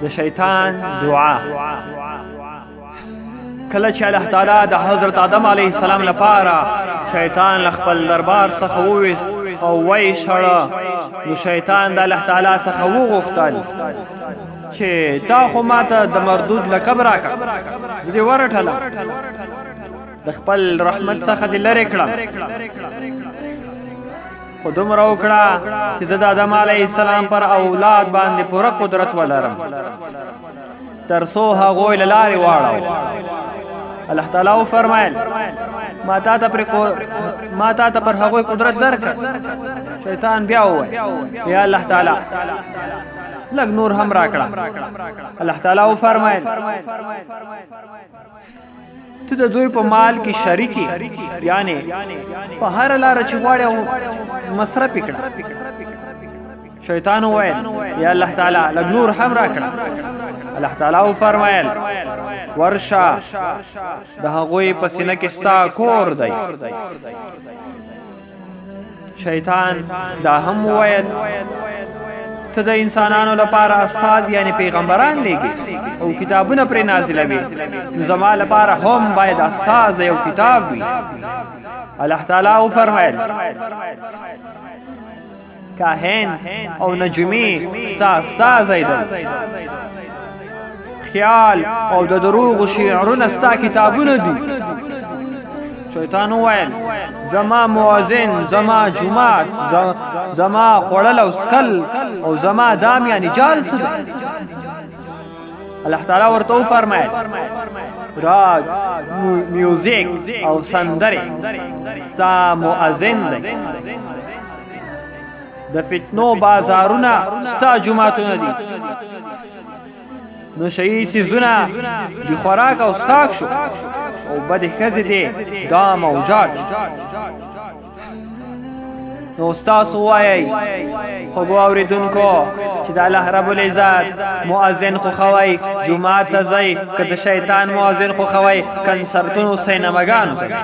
د شیطان دعا. کله چې الله تعالی د حضرت آدم علیه السلام لپاره شیطان له خپل دربار څخه وویست او ویې شړه، نو شیطان د الله تعالی څخه وغوښتل چې تا خو ماته د مردود لقب راکړ، زه دې ورټلم، د خپل رحمت څخه دې لرې کړم، خو دومره وکړه چې زه د آدم علیه السلام پر اولاد باندې پوره قدرت ولرم تر څو هغوی له لارې واړوم. الله تعالی وفرمایل ما تا ته پر هغوی قدرت درکړ. شیطان بیا وویل یا الله تعالی لږ نور هم راکړه. الله تعالی وفرمایل ته د دوی په مال کې شریکې، یعنی په هره لاره چې غواړې او مصرف یې کړه. شیطان وویل یا الله تعالی لږ نور هم راکړه. الله تعالی وفرمایل ورشه د هغوی په سینه کې ستا کور دی. شیطان دا هم وویل ته د انسانانو لپاره استاد یعنی پیغمبران لیږي او کتابونه پرې نازلوي، نو زما لپاره هم باید استاد یو کتاب وي. الله تعالی وفرمایل کاهن او نجومي ستا استازی دی، خیال او د دروغو شعرونه ستا کتابونه دي. شیطان وویل زما مؤذن، زما جومات، زما خوړل او څکل او زما دام یعنی جال څه دی؟ الله تعالی ورته وفرمایل راګ، میوزیک او سندرې ستا مؤذن دی، د فتنو بازارونه ستا جوماتونه دي، نشهیي څیزونه د خوراک او څښاک شو او بدې ښځې دې دام او جال شو. نو تاسو وایئ خوږو اورېدونکو چې د الله رب العزت مؤذن خوښوئ جومات ته ځئ، که د شیطان مؤذن خوښوئ کنسرتونو سینماګانو ته ځئ.